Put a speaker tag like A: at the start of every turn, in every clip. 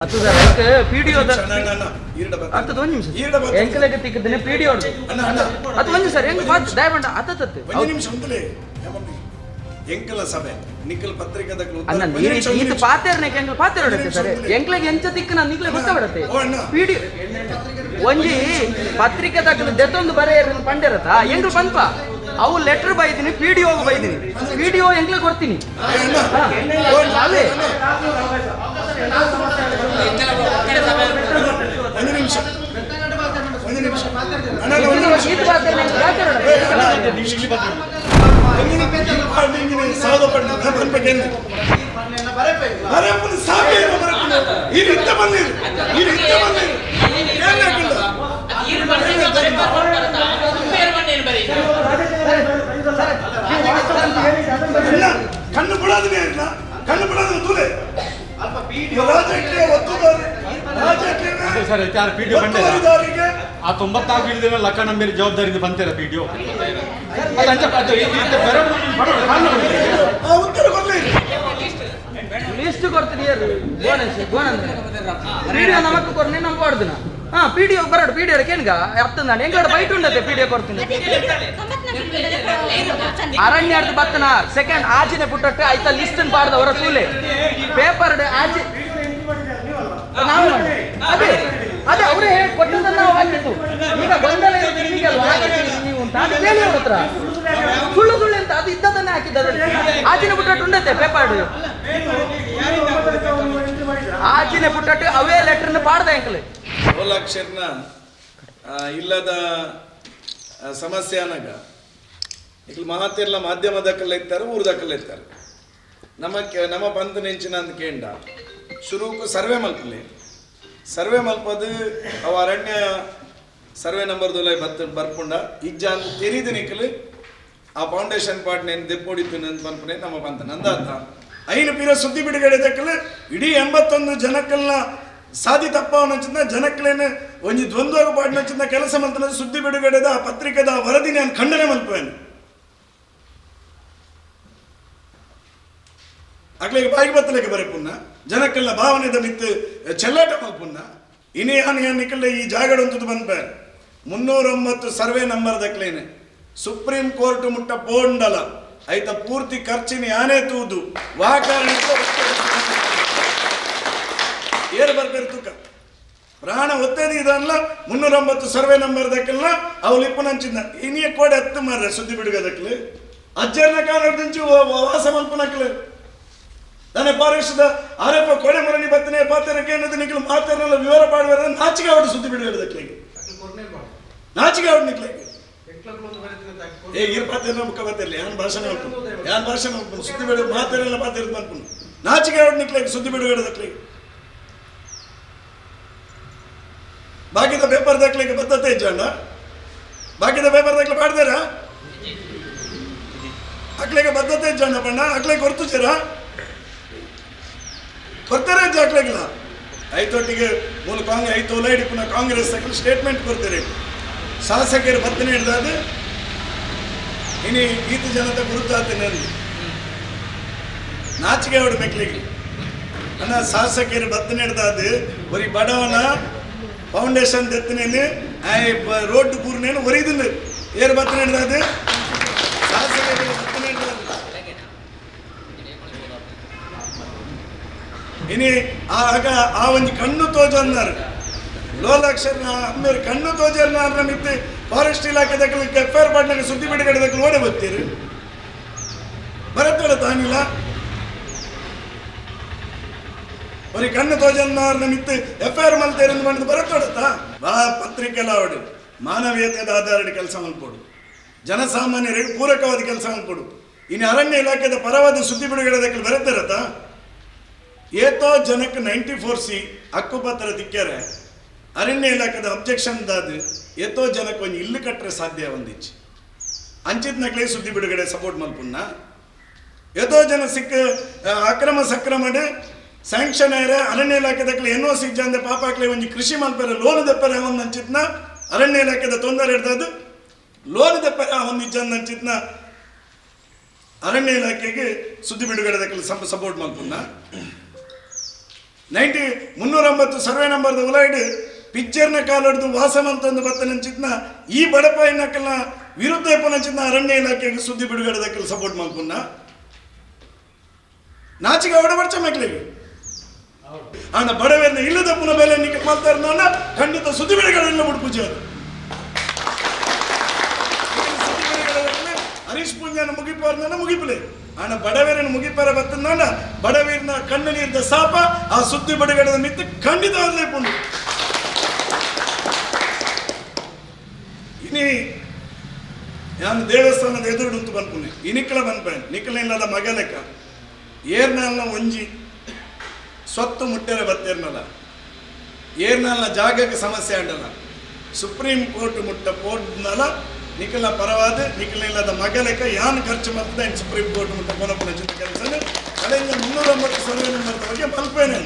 A: ಅತ್ತು ಸರ್ ಐಕ್ ಪಿಡಿಒ
B: ಅಣ್ಣ
A: ಅತ್ತದ ಒಂದು ನಿಮಿಷ ಎಂಕಲೆಗೆ ತಿಕ್ಕದನೆ ಪಿಡಿಒ ಅದು ಒಂದು ಸರ್ ಹೆಂಗ್ ಬಾತ್ ದಯಮಂಡ ಅತ್ತತ್ತೆ
B: ಒಂದು ನಿಮಿಷ ಉಂಟಲೇ ಎಂಕಲ ಸಭೆ ನಿಕ್ಕಲ್ ಪತ್ರಿಕೆದ
A: ಅಣ್ಣ ಈತ ಪಾತೇರ್ನೆ ಎಂಕಲ್ ಪಾತೇರ್ ಹೊಡತ್ತೆ ಸರ್ ಎಂಕ್ಲೆಗೆ ಎಂಚ ತಿಕ್ಕ ನಾನು ನಿಕ್ಲೆ ಗೊತ್ತಾಬಿಡತ್ತೆ ಪಿಡಿ ಒಂಜಿ ಪತ್ರಿಕೆ ತಕ್ಕಲು ದೆತ್ತೊಂದು ಬರೆಯ ಪಂಡಿರತ್ತ ಎಂಕ್ಲು ಪನ್ಪ ಅವು ಲೆಟರ್ ಬೈದಿನಿ ಪಿ ಡಿ ಒಗೆ ಬೈದಿನಿ ಪಿ ಡಿ ಒ ಎಂಕ್ಲೆ ಕೊಡ್ತೀನಿ ಹಾ. ಅಲ್ಲೇ
B: ಒಂದು ನಿಮಿಷ ಒಂದು ನಿಮಿಷ ಅಣ್ಣ ಒಂದು ನಿಮಿಷ
A: ಈತ ಪಾತೇರ್ನೆ ಎಂಕ್ಲು ಪಾತೇರ್ ಹೊಡತ್ತೆ.
B: ಕಣ್ಣು ಬಿಡೋದನ್ನೇ ಇಲ್ಲ ಕಣ್ಣು ಬಿಡೋದನ್ನ ತೂಲೆ ರಾಜಕೀಯ ಒತ್ತುದಾರಿ ರಾಜಕೀಯ
C: ಸರ್ ಯಾರು ಪಿ ಡಿ
B: ಒತ್ತುವರಿದಾರಿಗೆ
C: ಆ ತೊಂಬತ್ನಾಲ್ಕು ಇಳಿದ ಲಕ್ಕ ನಂಬೇರಿ ಜವಾಬ್ದಾರಿ ಬಂತೀರ ಪಿ ಡಿ
B: ಆ ಉತ್ತರ ಕೊಡ್ಲಿ
A: ಲಿಸ್ಟ್ ಕೊಡ್ತೀನಿ ಬೋನಸ್ ಬೋನಸ್ ಪಿ ಡಿ ನಮಕ್ ಕೊರ್ನಿ ನಮ್ಗೆ ಕೊಡ್ದಿನ ಹಾ ಪಿ ಡಿ ಬರಡು ಪಿ ಡಿ ಕೇನ್ಗ ಅತ್ತಂದಾನೆ ಎಂಗಡ ಬೈಟ್ ಉಂಡತೆ ಪಿ ಡಿ ಕೊಡ್ತೀನಿ ಅರಣ್ಯಾರ್ದು ಬತ್ತನ ಸೆಕೆಂಡ್ ಆಚಿನ ಪುಟ್ಟಟ್ಟು ಆಯ್ತಾ ಲಿಸ್ಟ್ ಪಾಡ್ದ ಅವರ ತೂಲೆ ಪೇಪರ್ ಆಚೆ ನಾವು ಮಾಡಿ. ಅದೇ ಅದೇ ಅವರೇ ಹೇಳಿ ಕೊಟ್ಟದನ್ನ ನಾವು ಹಾಕಿದ್ದು ಈಗ ಗೊಂದಲ ಇರೋದು ನಿಮಗೆ ಅಲ್ವಾ ಹಾಗಾಗಿ ನೀವು ಅಂತ ಅದು ಕೇಳಿ ಅವ್ರ ಹತ್ರ ಸುಳ್ಳು ಸುಳ್ಳು ಅಂತ ಅದು ಇದ್ದದನ್ನೇ ಹಾಕಿದ್ದು ಅದರಲ್ಲಿ ಆಚಿನ ಪುಟ್ಟಟ್ಟು ಉಂಡತೆ ಪೇಪರ್ ಆಚಿನ ಪುಟ್ಟಟ್ಟು ಅವೇ ಲೆಟರ್ನ ಪಾಡ್ದ ಅಂಕಲ್
B: ಲೋಲಾಕ್ಷರ್ನ ಇಲ್ಲದ ಸಮಸ್ಯೆ ಅನಗ ಇಲ್ಲಿ ಮಹಾತೆಲ್ಲ ಮಾಧ್ಯಮದಕ್ಕಲ್ಲ ಇರ್ತಾರೆ ಊರದಕ್ಕಲ್ಲ ಇರ್ತಾರೆ ನಮ್ಮ ನಮ್ಮ ಪಂತ ನೆಂಚಿನ ಅಂತ ಕೇಂಡ ಶುರುಕು ಸರ್ವೆ ಮಲ್ಪಲೆ ಸರ್ವೆ ಮಲ್ಪದು ಅವ ಅರಣ್ಯ ಸರ್ವೆ ನಂಬರ್ ದೊಲೈ ಬತ್ ಬರ್ಪುಂಡ ಇಜ್ಜ ಅಂತ ತೆರಿದು ನಿಕ್ಕಲು ಆ ಫೌಂಡೇಶನ್ ಪಾರ್ಟ್ ನೇನು ದೆಪ್ಪೊಡಿತ್ತು ಅಂತ ಪನ್ಪನೆ ನಮ್ಮ ಪಂತ ನಂದಾತ ಐನು ಪೀರ ಸುದ್ದಿ ಬಿಡುಗಡೆ ದಕ್ಕಲು ಇಡೀ 81 ಜನಕ್ಕಲ್ನ ಸಾದಿ ತಪ್ಪವನ ಜನಕ್ಕಲೇನು ಒಂಜಿ ದ್ವಂದ್ವ ಪಾಡ್ನಂಚಿನ ಕೆಲಸ ಮಂತನ ಸುದ್ದಿ ಬಿಡುಗಡೆದ ಆ ಪತ್ರಿಕೆದ ವರದಿ ನಾನು ಖಂಡನೆ ಮಲ್ಪುವೆನು ಅಕ್ಲೆಗೆ ಬಾಯಿಗೆ ಬತ್ತಲೆಗೆ ಬರೆಪುನ್ನ ಜನಕ್ಕೆಲ್ಲ ಭಾವನೆದ ಮಿತ್ತು ಚೆಲ್ಲಾಟ ಮಲ್ಪುನ್ನ ಇನಿ ಹಾನಿ ನಿಕ್ಕಲ್ಲ ಈ ಜಾಗಡೊಂತದ್ದು ಬಂದ್ಪೆ 309 ಸರ್ವೆ ನಂಬರ್ ದಕ್ಲೇನೆ ಸುಪ್ರೀಂ ಕೋರ್ಟ್ ಮುಟ್ಟ ಪೋಂಡಲ ಐತ ಪೂರ್ತಿ ಖರ್ಚಿನ ಯಾನೇ ತೂದು ವಾ ಕಾರಣಕ್ಕೂ ಏರು ಬರ್ಬೇರು ತೂಕ ಪ್ರಾಣ ಒತ್ತೇದಿ ಇದಲ್ಲ 309 ಸರ್ವೆ ನಂಬರ್ ದಕ್ಕೆಲ್ಲ ಅವಳು ಇಪ್ಪನಂಚಿಂದ ಇನಿಯ ಕೋಡೆ ಹತ್ತು ಮಾರ್ರೆ ಸುದ್ದಿ ಬಿಡುಗದಕ್ಲೆ ಅಜ್ಜರ್ನ ಕಾರಣದಿಂಚು ವಾಸ ಮಲ್ಪನಕ್ಲೆ ನನ್ನ ಫಾರೆಸ್ಟ್ದ ಆರ್ಎಫ್ ಕೋಡೆ ಮುರಣಿ ಬತ್ತನೆ ಪಾತ್ರ ಏನದು ನಿಖಲು ಮಾತಾಡಲ್ಲ ವಿವರ ಪಾಡುವ ನಾಚಿಕೆ ಅವಡು ಸುದ್ದಿ ಬಿಡುಗದಕ್ಲೆಗೆ ನಾಚಿಕೆ ಅವಡು ನಿಕ್ಲೆಗೆ ಏ ಇರ್ ಪಾತ್ರ ಮುಖ ಬತ್ತಿರಲಿ ಯಾನ್ ಭಾಷಣ ಮಲ್ಪುನು ಯಾನ್ ಭಾಷಣ ಮಲ್ಪುನು ಸುದ್ದಿ ಬಿಡು ಮಾತಾಡಲ್ಲ ಪಾತ್ರ ಮಲ್ಪುನು ನಾಚಿಕೆ ಅವಡು ನಿಕ್ಲೆಗೆ ಸುದ್ದಿ ಬಿಡುಗಡೆದಕ್ಲೆಗೆ ಬಾಕಿದ ಪೇಪರ್ ದಾಖಲೆಗೆ ಬದ್ಧತೆ ಇಜ್ಜಣ್ಣ ಬಾಕಿದ ಪೇಪರ್ ದಾಖಲೆ ಮಾಡ್ದಾರ ಅಕ್ಲೆಗೆ ಬದ್ಧತೆ ಇಜ್ಜಣ್ಣ ಬಣ್ಣ ಅಕ್ಲೆಗೆ ಕೊರ್ತುಚೀರ ಕೊಡ್ತಾರೆ ಇಜ್ಜ ಅಕ್ಲೆಗಿಲ್ಲ ಐತೊಟ್ಟಿಗೆ ಮೂಲ ಕಾಂಗ್ರೆಸ್ ಐತು ಒಲೈಡಿ ಪುನಃ ಕಾಂಗ್ರೆಸ್ ಅಕ್ಲೆ ಸ್ಟೇಟ್ಮೆಂಟ್ ಕೊಡ್ತಾರೆ ಶಾಸಕರು ಬತ್ತನೆ ಹಿಡ್ದಾದ ಇನಿ ಈತ ಜನತೆ ಗುರುತಾತ ನಂದು ನಾಚಿಕೆ ಅವಡು ಮೆಕ್ಲಿಗೆ ಅಣ್ಣ ಶಾಸಕರು ಬತ್ತನೆ ಹಿಡ್ದಾದ ಬರೀ ಬಡವನ ಫೌಂಡೇಶನ್ ದೆತ್ತನೇನು ರೋಡ್ ಪೂರ್ನೇನು ಒರಿದಿಂದ ಏರು ಬತ್ತನೆ ಹಿಡ್ದಾದ ಶಾಸಕರು ಬತ್ತನೆ ಹಿಡ್ದಾದ ಇನಿ ಆಗ ಆ ಒಂಜಿ ಕಣ್ಣು ತೋಜನ್ನಾರು ಲೋಲಾಕ್ಷರ್ನ ಅಮ್ಮೇರು ಕಣ್ಣು ತೋಜರ್ನ ಅನ್ನ ಮಿತ್ತು ಫಾರೆಸ್ಟ್ ಇಲಾಖೆ ದಕ್ಕಲು ಎಫ್ ಆರ್ ಪಾಟ್ನಾಗ ಸುದ್ದಿ ಬಿಡುಗಡೆ ದಕ್ಕಲು ಓಡೆ ಬರ್ತೀರಿ ಬರತ್ತೋಡ ತಾನಿಲ್ಲ ಬರೀ ಕಣ್ಣು ತೋಜನ್ನಾರ್ನ ಮಿತ್ತು ಎಫ್ ಆರ್ ಮಲ್ತೇರು ಮಾಡಿದ ಬರತ್ತೋಡತ್ತ ಬಾ ಪತ್ರಿಕೆಲ್ಲ ಅವಡು ಮಾನವೀಯತೆದ ಆಧಾರಡಿ ಕೆಲಸ ಮಲ್ಪೋಡು ಜನಸಾಮಾನ್ಯರಿಗೆ ಪೂರಕವಾದ ಕೆಲಸ ಮಲ್ಪೋಡು ಇನ್ನು ಅರಣ್ಯ ಇಲಾಖೆದ ಪರವಾದ ಸುದ್ದಿ ಬಿಡುಗಡೆ ದಕ್ಕಲು ಬರತ್ತಿರತ್ತಾ ಏತೋ ಜನಕ್ಕೆ 94C ಹಕ್ಕುಪತ್ರ ತಿಕ್ಕರೆ ಅರಣ್ಯ ಇಲಾಖೆದ ಅಬ್ಜೆಕ್ಷನ್ ದಾದು ಏತೋ ಜನಕ್ಕೆ ಒಂಜಿ ಇಲ್ಲು ಕಟ್ಟರೆ ಸಾಧ್ಯ ಒಂದಿಚ್ಚಿ ಅಂಚಿತ್ ನಕ್ಲೆ ಸುದ್ದಿ ಬಿಡುಗಡೆ ಸಪೋರ್ಟ್ ಮಲ್ಪುನ್ನ ಏತೋ ಜನ ಸಿಕ್ಕ ಅಕ್ರಮ ಸಕ್ರಮಡ್ ಸ್ಯಾಂಕ್ಷನ್ ಆಯ್ರೆ ಅರಣ್ಯ ಇಲಾಖೆ ದಕ್ಲೆ ಎನ್ ಒ ಸಿ ಜಂದೆ ಪಾಪ ಹಾಕ್ಲೆ ಒಂಜಿ ಕೃಷಿ ಮಲ್ಪರೆ ಲೋನ್ ದೆಪ್ಪರೆ ಒಂದು ಅಂಚಿತ್ನ ಅರಣ್ಯ ಇಲಾಖೆದ ತೊಂದರೆ ಇಡ್ದದು ಲೋನ್ ದೆಪ್ಪರೆ ಒಂದು ಇಜ್ಜಂದ ಅಂಚಿತ್ನ ಅರಣ್ಯ ಇಲಾಖೆಗೆ ಸುದ್ದಿ ಬಿಡುಗಡೆ ದಕ್ಕಲು ಸಪೋರ್ಟ್ ಮಲ್ಪುನ್ನ. 90 309 ಸರ್ವೆ ನಂಬರ್ದ ಉಲಾಯ್ಡ್ ಪಿಕ್ಚರ್ನ ಕಾಲಡ್ದು ವಾಸಮಂತಂದು ಬತ್ತನಂಚಿತ್ನ ಈ ಬಡಪಾಯಿನಕಲ್ನ ವಿರುದ್ಧ ಇಪ್ಪನಂಚಿತ್ನ ಅರಣ್ಯ ಇಲಾಖೆಗೆ ಸುದ್ದಿ ಬಿಡುಗಡೆ ಸಪೋರ್ಟ್ ಮಲ್ಪುನ್ನ ನಾಚಿಗೆ ಅವಡ ಬರ್ಚ ಮಕ್ಕಳಿಗೆ ಆಂಡ ಬಡವೆರ್ನ ಇಲ್ಲದ ಪುನ ಮೇಲೆ ನಿಕ್ಕ ಮಲ್ತಾರ ಖಂಡಿತ ಸುದ್ದಿ ಬಿಡುಗಡೆ ಬಿಡ್ಪೂಜೆ ಅದು ಹರೀಶ್ ಪೂಂಜಾನ ಮುಗಿಪಾರ್ನ ಮುಗಿಪಲೆ ಆಣ ಬಡವರನ್ನ ಮುಗಿಪಾರ ಬತ್ತನಾನ ಬಡವೀರ್ನ ಕಣ್ಣು ನೀರ್ದ ಸಾಪ ಆ ಸುದ್ದಿ ಬಿಡುಗಡೆದ ಮಿತ್ತು ಖಂಡಿತವಾಗ್ಲೇ ಪುಂಡು. ಇನಿ ನಾನು ದೇವಸ್ಥಾನದ ಎದುರು ಉಂಟು ಬನ್ಪುನೆ ಇನಿಕ್ಕಲ ಬನ್ಪೆ ನಿಕ್ಕಲ ಇಲ್ಲದ ಮಗಲೆಕ್ಕ ಏರ್ನಾಲ್ನ ಒಂಜಿ ಸ್ವತ್ತು ಮುಟ್ಟೆರೆ ಬತ್ತೇರ್ನಲ್ಲ ಏರ್ನಾಲ್ನ ಜಾಗಕ್ಕೆ ಸಮಸ್ಯೆ ಆಂಡಲ್ಲ ಸುಪ್ರೀಂ ಕೋರ್ಟ್ ಮುಟ್ಟ ಪೋಡ್ನಲ ನಿಖಲ ಪರವಾದ ನಿಖಲ ಇಲ್ಲದ ಮಗಲೆಕ್ಕ ಯಾನ್ ಖರ್ಚು ಮಾಡ್ತದೆ ಸುಪ್ರೀಂ ಕೋರ್ಟ್ ಮುಟ್ಟ ಕೊನಪುನ ಜೊತೆ ಕೆಲಸ ಕಡೆಯಿಂದ 309 ಸರ್ವೆ ನಂಬರ್ ಬಗ್ಗೆ ಮಲ್ಪೇನೆ.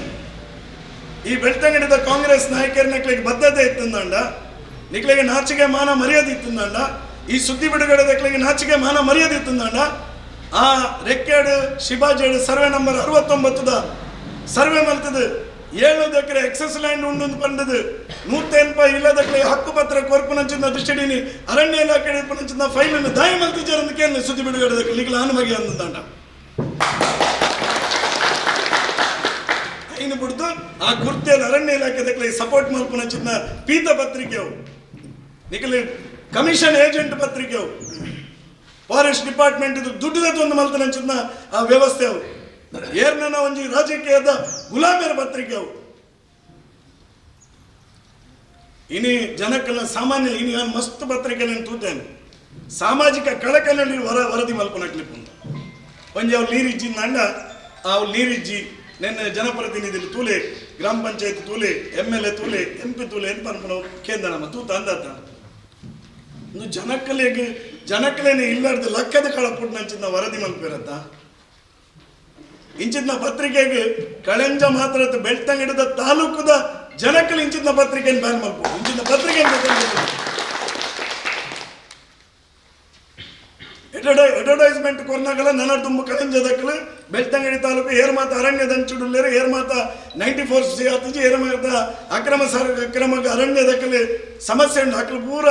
B: ಈ ಬೆಳ್ತಂಗಡಿದ ಕಾಂಗ್ರೆಸ್ ನಾಯಕರ ನಕ್ಲಿಗೆ ಬದ್ಧತೆ ಇತ್ತಂದಂಡ, ನಿಕ್ಲಿಗೆ ನಾಚಿಕೆ ಮಾನ ಮರ್ಯಾದೆ ಇತ್ತಂದಂಡ, ಈ ಸುದ್ದಿ ಬಿಡುಗಡೆ ದಕ್ಲಿಗೆ ನಾಚಿಕೆ ಮಾನ ಮರ್ಯಾದೆ ಇತ್ತಂದಂಡ, ಆ ರೆಕ್ಕೆಡು ಶಿಬಾಜೇಡು ಸರ್ವೆ ನಂಬರ್ 69 ಸರ್ವೆ ಮಲ್ತದು 7 ಎಕರೆ ಎಕ್ಸಸ್ ಲ್ಯಾಂಡ್ ಉಂಡು ಪಂಡದು 180 ಇಲ್ಲದಕ್ಲೆ ಹಕ್ಕುಪತ್ರ ಕೊರ್ಪುನಂಚಿನ ದೃಷ್ಟಿಡಿನಿ ಅರಣ್ಯ ಇಲಾಖೆ ಪುನಂಚಿನ ಫೈಲನ್ನು ದಾಯ ಮಲ್ತಿಜಾರಂದು ಕೇಳಿ ಸುದ್ದಿ ಬಿಡುಗಡೆ ನಿಕ್ಲ ಆನುಮಗೆ ಅಂದಂಡ ಐನು ಬಿಡ್ದು ಆ ಗುರ್ತಿಯಲ್ಲಿ ಅರಣ್ಯ ಇಲಾಖೆ ದಕ್ಲೆ ಸಪೋರ್ಟ್ ಮಲ್ಪುನಂಚಿನ ಪೀತ ಪತ್ರಿಕೆವು ನಿಖಲಿ ಕಮಿಷನ್ ಏಜೆಂಟ್ ಪತ್ರಿಕೆವು ಫಾರೆಸ್ಟ್ ಡಿಪಾರ್ಟ್ಮೆಂಟ್ ಇದು ದುಡ್ಡುದ ಒಂದು ಮಲ್ತನಂಚಿನ ಆ ವ್ಯವಸ್ಥೆ ಅವು ಏರ್ನ ಒಂಜಿ ರಾಜಕೀಯದ ಗುಲಾಮಿಯರ ಪತ್ರಿಕೆ ಅವು. ಇನಿ ಜನಕ್ಕೆಲ್ಲ ಸಾಮಾನ್ಯ ಇನಿ ನಾನು ಮಸ್ತ್ ಪತ್ರಿಕೆಗಳನ್ನು ತೂತೇನೆ ಸಾಮಾಜಿಕ ಕಳಕನಲ್ಲಿ ವರದಿ ಮಲ್ಪನ ಕ್ಲಿಪ್ ಉಂಟು. ಒಂಜಿ ಅವ್ರು ನೀರಿಜ್ಜಿ ನಂಡ ಅವ್ರು ನೀರಿಜ್ಜಿ ನಿನ್ನೆ ಜನಪ್ರತಿನಿಧಿಲಿ ತೂಲೆ ಗ್ರಾಮ ಪಂಚಾಯತ್ ತೂಲೆ ಎಮ್ ಎಲ್ ಎ ತೂಲೆ ಎಂ ಪಿ ತೂಲೆ ಏನು ಪನ್ಪುನ ಕೇಂದ್ರ ನಮ್ಮ ತೂತ ಅಂದಾತ ಇನ್ನು ಜನಕ್ಕಲೆಗೆ ಜನಕ್ಕಲೇನೆ ಇಲ್ಲಾರ್ದ ಲಕ್ಕದ ಕಳಪುಟ್ಟು ವರದಿ ಮಲ್ಪಿರತ್ತ ಇಂಚಿನ ಪತ್ರಿಕೆಗೆ ಕಳೆಂಜ ಮಾತ್ರ ಬೆಳ್ತಂಗಡಿದ ತಾಲೂಕುದ ಜನಕ್ಕಲು ಇಂಚಿನ ಪತ್ರಿಕೆಯನ್ನು ಬ್ಯಾನ್ ಮಲ್ಪು ಇಂಚಿನ ಪತ್ರಿಕೆ ಅಡ್ವರ್ಟೈಸ್ಮೆಂಟ್ ಕೊರ್ನಾಗಲ ನನ್ನ ತುಂಬ ಕಳೆಂಜ ದಕ್ಕಲು ಬೆಳ್ತಂಗಡಿ ತಾಲೂಕು ಏರ್ಮಾತ ಅರಣ್ಯದಂಚುಡುಲ್ಲೇರು ಏರ್ಮಾತ 94 ಸಿ ಆತಿಜಿ ಏರ್ಮಾತ ಅಕ್ರಮ ಸರ್ ಅಕ್ರಮ ಅರಣ್ಯ ದಕ್ಕಲು ಸಮಸ್ಯೆ ಉಂಟು ಹಾಕಲು ಪೂರ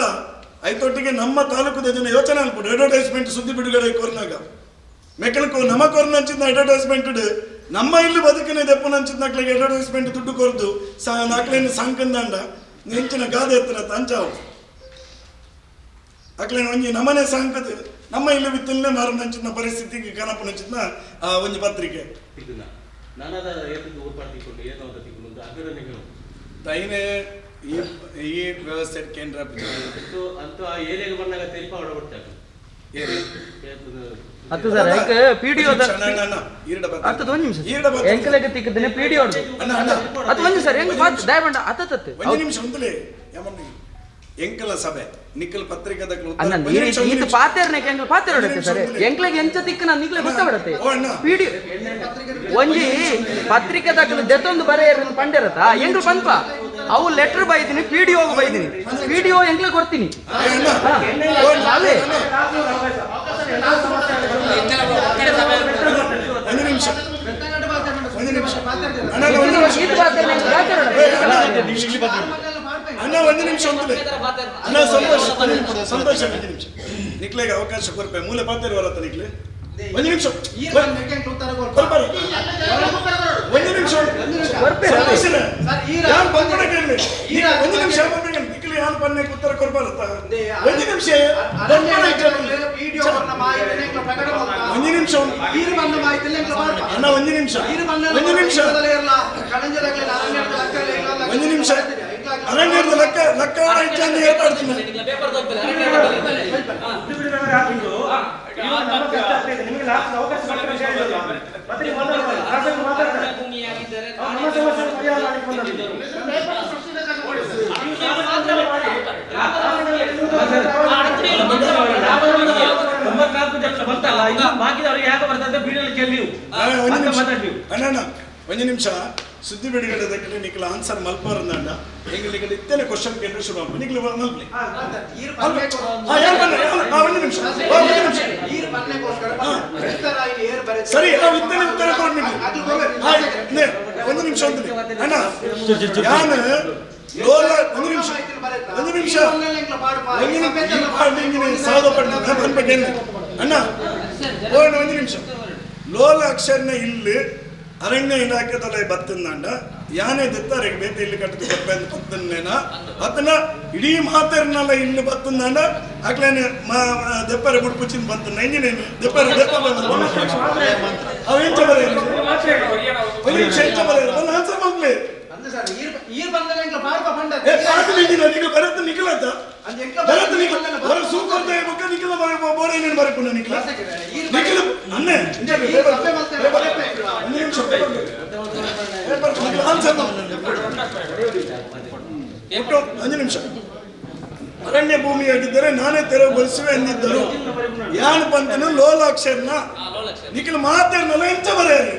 B: ಐತೊಟ್ಟಿಗೆ ನಮ್ಮ ತಾಲೂಕುದ ಜನ ಯೋಚನೆ ಅನ್ಪುಡು ಅಡ್ವರ್ಟೈಸ್ಮೆಂಟ್ ಸುದ್ದಿ ಬಿಡುಗಡೆ ಕೊರ್ನಾಗ ಮೆಕ್ಕలకు ನಮ್ಮ ಕೊರ್ನಂಚಿನ ಅಡ್ವರ್ಟೈಸ್ಮೆಂಟ್ ನಮ್ಮ ಇಲ್ಲಿ ಬದುಕಿನ ದೆಪ್ಪನಂಚಿನ ಅಡ್ವರ್ಟೈಸ್ಮೆಂಟ್ ದುಡ್ಡು ಕೊರ್ದು ನಾಕ್ಲೇನು ಸಾಂಕಂದಾಂಡ ನೆಂಚಿನ ಗಾದೆ ಎತ್ತರ ತಂಚಾವು ಅಕ್ಲೇನು ಒಂಜಿ ನಮ್ಮನೆ ಸಾಂಕದ ನಮ್ಮ ಇಲ್ಲಿ ಬಿತ್ತಲೇ ಮಾರನಂಚಿನ ಪರಿಸ್ಥಿತಿಗೆ ಕನಪನಂಚಿನ ಆ ಒಂಜಿ ಪತ್ರಿಕೆ
D: ಇದನ್ನ ನಾನಾದ ಏತಕ್ಕೆ ಊರ್ಪಾಡ್ತಿಕೊಂಡು ಏನೋ ಅಂತ ತಿಕ್ಕೊಂಡು ಅಗ್ರನಿಗಳು
B: ತೈನೆ ಈ ಈ ವ್ಯವಸ್ಥೆ ಕೇಂದ್ರ
D: ಅಂತೂ ಅಂತೂ ಆ ಏರಿಯಾಗೆ ಬಂದಾಗ ತೆರಿಪ ಹೊಡಬಿಡ್ತಾರೆ.
A: ಅತ್ತು ಸರ್ ಐಕ್ ಪಿ ಡಿ ಅತ್ತದ ಒಂದು ನಿಮಿಷ ಎಂಕಲೆಗೆ ತಿಕ್ಕದನೆ ಪಿ ಡಿ
B: ಅಣ್ಣ ಅಣ್ಣ
A: ಅದು ಒಂದು ಸರ್ ಹೆಂಗ್ ಬಾತ್ ದಯಮಂಡ ಅತ್ತತ್ತತ್ತು
B: ಒಂದು ನಿಮಿಷ ಒಂದಲೇ ಯಮನ್ನ ಎಂಕಲ ಸಭೆ ನಿಖಲ್ ಪತ್ರಿಕೆ
A: ಅಣ್ಣ ಈತ ಪಾತೇರ್ನೆ ಎಂಕಲ್ ಪಾತೇರ್ ಹೊಡತ್ತೆ ಸರ್ ಎಂಕ್ಲೆಗೆ ಎಂಚ ತಿಕ್ಕ ನಾನು ನಿಕ್ಲೆ ಗೊತ್ತಾಬಿಡತ್ತೆ
B: ಓ ಅಣ್ಣ.
A: ಪಿ ಡಿ ಒಂಜಿ ಪತ್ರಿಕೆ ದಾಖಲೆ ದೆತ್ತೊಂದು ಬರೆಯರ್ ಪಂಡಿರತ್ತ ಎಂಕ್ಲು ಪನ್ಪ ಅವು ಲೆಟರ್ ಬೈದಿನಿ ಪಿ ಡಿ ಓ ಬೈದಿನಿ ಪಿ ಡಿ ಓ ಎಂಕ್ಲೆ ಕೊಡ್ತೀನಿ ಹಾ. ಅದೇ
B: ಒಂದು ನಿಮಿಷ ಒಂದು ನಿಮಿಷ ಅಣ್ಣ ಒಂದು ನಿಮಿಷ
A: ಈತ ಪಾತೇರ್ನೆ ಎಂಕ್ಲು ಪಾತೇರ್ ಹೊಡತ್ತೆ.
B: ಅಣ್ಣ ಒಂದು ನಿಮಿಷ ಒಂದಲೇ ಅಣ್ಣ ಸಂತೋಷ ಸಂತೋಷ ಒಂದು ನಿಮಿಷ ನಿಕ್ಲೆಗೆ ಅವಕಾಶ ಕೊರ್ಪೆ ಮೂಲೆ ಪಾತೇರು ಬರತ್ತ ನಿಕ್ಲೆ ಒಂದು ನಿಮಿಷ ಕೊರ್ಪರು. ಒಂದು ನಿಮಿಷ
A: ಕೊರ್ಪೆ.
B: ಸಂತೋಷ ಯಾರು ಬಂದ್ಬಿಡ ಕೇಳಿ ಒಂದು ನಿಮಿಷ ಬಂದ್ಬಿಡ ನಿಕ್ಲೆ ಯಾರು ಪನ್ನೆ ಉತ್ತರ ಕೊರ್ಬಾರತ್ತ ಒಂದು ನಿಮಿಷ ಒಂದು ನಿಮಿಷ ಅಣ್ಣ ಒಂದು ನಿಮಿಷ ಒಂದು ನಿಮಿಷ ಒಂದು ನಿಮಿಷ ಅರಣ್ಯದ ಲೆಕ್ಕ ಲೆಕ್ಕ ಹೆಚ್ಚಾಗಿ ಏರ್ಪಾಡ್ತೀನಿ
E: ನಿಮಗೆ ಲಾಸ್ಟ್ ಅವಕಾಶ ಕೊಟ್ಟರೆ ಹೇಳಿದ್ರು. ಮತ್ತೆ ನೀವು ಮಾತಾಡ್ತಾರೆ. ಶಾಸಕರು ಮಾತಾಡ್ತಾರೆ. ಅವ್ರು ನಮ್ಮ ಸಮಸ್ಯೆ ಪರಿಹಾರ ಮಾಡ್ಲಿಕ್ಕೆ ಬಂದದ್ದು.
D: ತೊಂಬತ್ನಾಲ್ಕು ಜನ ಬಂತಲ್ಲ ಇನ್ನು ಬಾಕಿದವರಿಗೆ ಯಾಕೆ ಬರ್ತದೆ ಬೀಡಲ್ಲಿ ಕೇಳಿ ನೀವು
B: ಒಂದು
D: ಮತ್ತೆ
B: ನಿಮಿಷ
D: ಮಾತಾಡಿ ನೀವು
B: ಅಣ್ಣ ಅಣ್ಣ ಒಂದು ನಿಮಿಷ ಸುದ್ದಿ ಬಿಡುಗಡೆ ನಿಖಲ ಆನ್ಸರ್ ಮಲ್ಪಾರಂದಂಡ ಎಂಗ್ ನಿಖಲ ಇತ್ತೇನೆ ಕ್ವಶನ್ ಕೇಳಿದ್ರೆ ಶುರು ಮಾಡ್ಬೋದು ನಿಖಲ ಮಲ್ಪಲಿ ಹಾ ಯಾರು ಬಂದ್ರೆ ಹಾ ಒಂದು ನಿಮಿಷ ಹಾ, ಒಂದು ನಿಮಿಷ ಸರಿ ನಾವು ಇತ್ತೇನೆ ಉತ್ತರ ಕೊಡ್ ನಿಮ್ಗೆ ಹಾ, ನೇ. ಒಂದು ನಿಮಿಷ ಅಣ್ಣ ಯಾನು ಲೋಲ ಒಂದು ನಿಮಿಷ ಒಂದು ನಿಮಿಷ ಅಣ್ಣ ಓ ಒಂದು ನಿಮಿಷ ಲೋಲ ಅಕ್ಷರನ ಇಲ್ಲಿ ಅರಣ್ಯ ಇಲಾಖೆದೊಲೆ ಬತ್ತಂದಾಂಡ ಯಾನೇ ದೆತ್ತಾರೆ ಬೇತೆ ಇಲ್ಲಿ ಕಟ್ಟದ ಕೊಪ್ಪೆ ಅಂತ ಪತ್ತನ್ನೇನ ಅತನ ಇಡೀ ಮಾತರ್ನಲ್ಲ ಇಲ್ಲಿ ಬತ್ತಂದಾಂಡ ಅಕ್ಲೇನೆ ದೆಪ್ಪರೆ ಬುಡ್ಪುಚಿನ ಬಂತ ಇಂಜಿನೇನು ದೆಪ್ಪರೆ ದೆಪ್ಪ ಅವ ಎಂಚ ಬರೆಯರು ಒಂದು ನಿಮಿಷ ಎಂಚ ಬರೆಯರು ಒಂದು ಆನ್ಸರ್ ಮಾಡ್ಲಿ ಏ ಪಾಟಲ್ ಇಂಜಿನ ನಿಖಿಲ್ ಭರತ್ ನಿಖಿಲ್ ಅಂತ ಭರತ್ ನಿಖಿಲ್ ಹೊರ ಸೂಪರ್ ಬುಕ್ಕ ನಿಖಿಲ್ ಬೋರೇನೇನು ಬರಪುನ ನಿಖಿಲ್ ನಿಖಿಲ್ ಅನ್ನೆ ಒಂದು ನಿಮಿಷ ಪೇಪರ್ ಆನ್ಸರ್ ಒಟ್ಟು ಒಂದು ನಿಮಿಷ. ಅರಣ್ಯ ಭೂಮಿಯಾಗಿದ್ದರೆ ನಾನೇ ತೆರವುಗೊಳಿಸುವೆ ಎಂದಿದ್ದರು. ಯಾನ್ ಪಂತನು ಲೋಲಾಕ್ಷರ್ನ ನಿಖಿಲ್ ಮಾತಾಡ್ನಲ್ಲ ಎಂಚ ಬರೆಯರು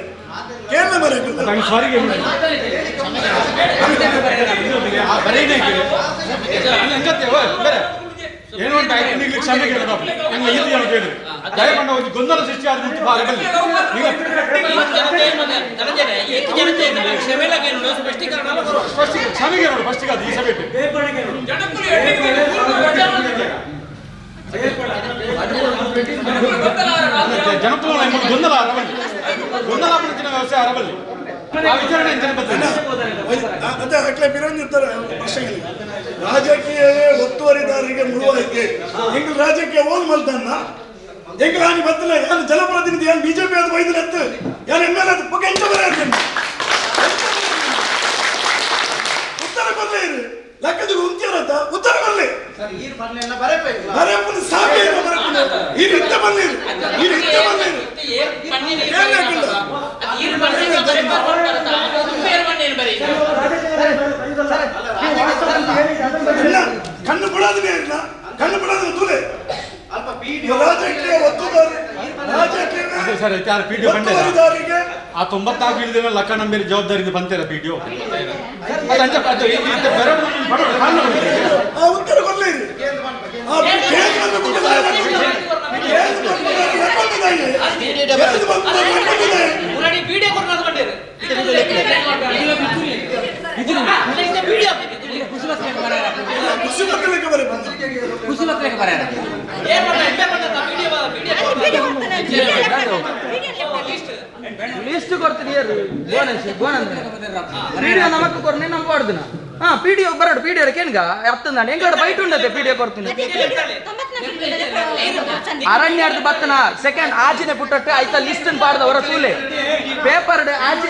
B: ಕೇರಳ ಬರೆಯಲ್ಲ.
C: ಏನು ಅಂತ ನಿಗ್ಲಿ ಕ್ಷಮೆ ಕೇಳೋದು ಎಂಗ್ಲ ಈತಿ ಜನ ಕೇಳಿದ್ರು ದಯಮಂಡ ಒಂದು ಗೊಂದಲ ಸೃಷ್ಟಿ ಆದ ಮುಂಚೆ ಬಾರ ಬಲ್ಲಿ ಈಗ ಫಸ್ಟ್ ಕ್ಷಮೆ ಕೇಳೋದು ಫಸ್ಟ್ ಅದು ಈ ಸಭೆ. ಜನಪ್ರಿಯ ಗೊಂದಲ ಅರಬಲ್ಲಿ ಗೊಂದಲ ಪಡಿಸಿನ ವ್ಯವಸ್ಥೆ ಅರಬಲ್ಲಿ ಆ ವಿಚಾರಣೆ ಜನ ಬರ್ತದೆ.
B: ಅದೇ ಅಕ್ಲೆ ಬಿರಂದಿರ್ತಾರೆ ಪ್ರಶ್ನೆಗಳಿಗೆ. ರಾಜಕೀಯವೇ ಒತ್ತುವರಿದಾರರಿಗೆ ಮುಳುವಾಯಿಕೆ. ಎಂಗ್ಲ ರಾಜಕೀಯ ಓಲ್ ಮಲ್ತನ್ನ ಎಂಗ್ಲ ಆನಿ ಬತ್ತಲ್ಲ ಯಾನು ಜನಪ್ರತಿನಿಧಿ ಯಾನು ಬಿಜೆಪಿ ಅದು ವೈದ್ಯರು ಎತ್ತು ಯಾನು ಎಮ್ ಎಲ್ ಅದು ಪಕ್ಕ ಎಂಚ ಬರೆಯ ಉತ್ತರ ಕೊಡ್ಲೇ ಇರು ಲಕ್ಕದ ಉಂತಿರತ್ತ ಉತ್ತರ ಕೊಡ್ಲಿ ಬರೆಪುನ ಸಾಕೆ ಇಲ್ಲ ಬರೆಪುನ ಇದು ಇತ್ತ ಬಲ್ಲಿರು ಇದು ಇತ್ತ ಬಲ್ಲಿರು ಇಲ್ಲ ಕಣ್ಣು ಬಿಡೋದನ್ನೇ ಇಲ್ಲ ಕಣ್ಣು ಬಿಡೋದನ್ನ ತೂಲೆ ರಾಜಕೀಯ ಒತ್ತುದಾರಿ ರಾಜಕೀಯ
C: ಸರ್ ಯಾರು ಪಿ ಡಿ ಬಂಡೆ
B: ಒತ್ತುವರಿದಾರಿಗೆ
C: ಆ 94 ಇಳಿದ ಲಕ್ಕ ನಂಬೇರಿ ಜವಾಬ್ದಾರಿ ಬಂತೀರ ಪಿ ಡಿ
B: ಆ ಉತ್ತರ ಕೊಡ್ಲಿ ಆ ಕೇಂದ್ರ ಖುಷಿ ಮಕ್ಕಳಿಗೆ ಬರೀ
D: ಖುಷಿ ಮಕ್ಕಳಿಗೆ ಬರ
A: ಲಿಸ್ಟ್ ಕೊಡ್ತೀನಿ ಏರು ಗೋಣೇಶ್ ಗೋಣಂದ ಪಿ ಡಿ ನಮಕ್ ಕೊರ್ನಿ ನಮ್ಗೆ ಕೊಡ್ದಿನ. ಹಾ ಪಿ ಡಿ ಬರಡು ಪಿ ಡಿ ಕೇನ್ಗ ಅತ್ತಂದಾನೆ ಎಂಗಡ ಬೈಟ್ ಉಂಡತೆ ಪಿ ಡಿ ಕೊಡ್ತೀನಿ. ಅರಣ್ಯರ್ದು ಬತ್ತನ ಸೆಕೆಂಡ್ ಆಜಿನೆ ಪುಟ್ಟಟ್ಟು ಆಯ್ತಾ ಲಿಸ್ಟ್ ಪಾಡ್ದ ಹೊರ ತೂಲೆ ಪೇಪರ್ ಆಜಿ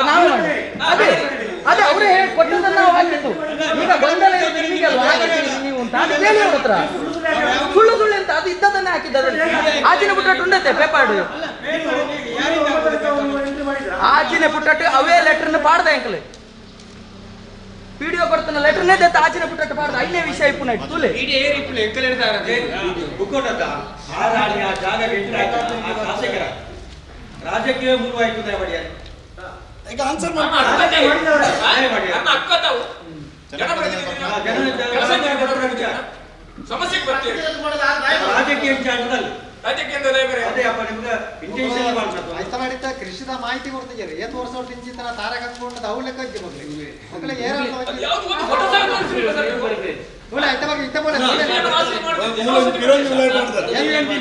A: ನಾವೇ ಮಾಡಿ ಅದೇ ಅದೇ ಅವರೇ ಹೇಳಿ ಕೊಟ್ಟದನ್ನ ನಾವು ಹಾಕಿದ್ದು. ಈಗ ಗೊಂದಲ ಇರೋದು ನಿಮಗೆ ಅಲ್ವಾ? ಹಾಕಿದ್ದೀರಿ ನೀವು ಅಂತ ಅದು ಕೇಳಿ ಅವ್ರ ಹತ್ರ. ಸುಳ್ಳು ಸುಳ್ಳು ಅಂತ ಅದು ಇದ್ದದನ್ನೇ ಹಾಕಿದ್ದು. ಅದರಲ್ಲಿ ಆಜಿನ ಪುಟ್ಟಟ್ಟು ಉಂಡತೆ ಪೇಪರ್ ಆಜಿನ ಪುಟ್ಟಟ್ಟು ಅವೇ ಲೆಟರ್ನ ಪಾಡ್ದ ಅಂಕಲ್ ವಿಡಿಯೋ ಕೊಡ್ತಾನ ಲೆಟರ್ನೇ ದತ್ತ ಆಜಿನ ಪುಟ್ಟಟ್ಟು ಪಾಡ್ದ ಐನೇ ವಿಷಯ ಇಪ್ಪು ನೈಟ್ ತೂಲೆ
D: ರಾಜಕೀಯ ಮುಳುವಾಯಿತು
B: ಈಗ ಆನ್ಸರ್
F: ಸಮಸ್ಯೆ ಬರ್ತೀರಿ
D: ರಾಜಕೀಯ
F: ರಾಜಕೀಯ
D: ಅದೇ ಅಪ್ಪ ನಿಮ್ಗೆ ಇಂಟೆನ್ಷನ್ ಮಾಡ್ಬೇಕು.
G: ಕೃಷಿದ ಮಾಹಿತಿ ಕೊಡ್ತಿದ್ದಾರೆ ಏತ್ ವರ್ಷ ಇಂಚಿತನ ತಾರಕ ಹಾಕೊಂಡು ಅವು ಲೆಕ್ಕ ಇದ್ದೆ ಮಕ್ಳಿಗೆ ಮಕ್ಳಿಗೆ ಏರ್
F: ಯಾವ್ದು ಒಂದು ಫೋಟೋ ಸಹ ತೋರಿಸಿಲ್ಲ ಸರ್ ನೀವು.
G: ಆಯ್ತಾ ಬಗ್ಗೆ ಇತ್ತ ಬೋಲೆ
F: ರಾಜಕೀಯ ಮಾಡ್ತಿದ್ದೀರಿ.
B: ವಿರೋಧಿ ಮಾಡ್ತಾರೆ.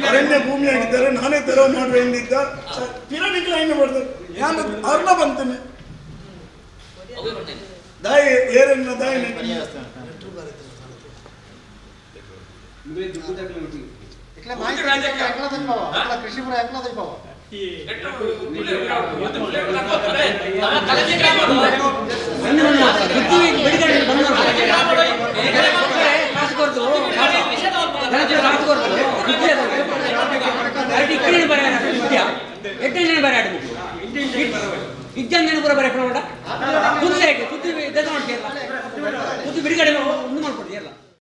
B: ಅರಣ್ಯ ಭೂಮಿಯಾಗಿದ್ದರೆ ನಾನೇ ತೆರವು ಮಾಡುವೆ ಎಂದಿದ್ದ ಪಿರಣಿಗಳ ಏನು ಮಾಡ್ತಾರೆ ಯಾನು ಅರ್ಣ ಬಂತೇನೆ ದಾಯಿ ಏರನ್ನ ದಾಯಿ
G: ಇಕ್ಲೆ ಮಾಹಿತಿ ಎಕ್ಲ ದೊಯ್ಪಾವ ಅಕ್ಲ ಕೃಷಿ ಪುರ ಎಕ್ಲ ದೊಯ್ಪಾವ
D: ಇಜ್ಜಂದೇನು ಪೂರ ಬರೆ ಪೂರ ಕುದ್ದು ಕುದ್ದು ಮಾಡ್ತೀರಲ್ಲ, ಕುದ್ದು ಬಿಡುಗಡೆ ಒಂದು ಮಾಡ್ಕೊಡ್ತೀರಲ್ಲ.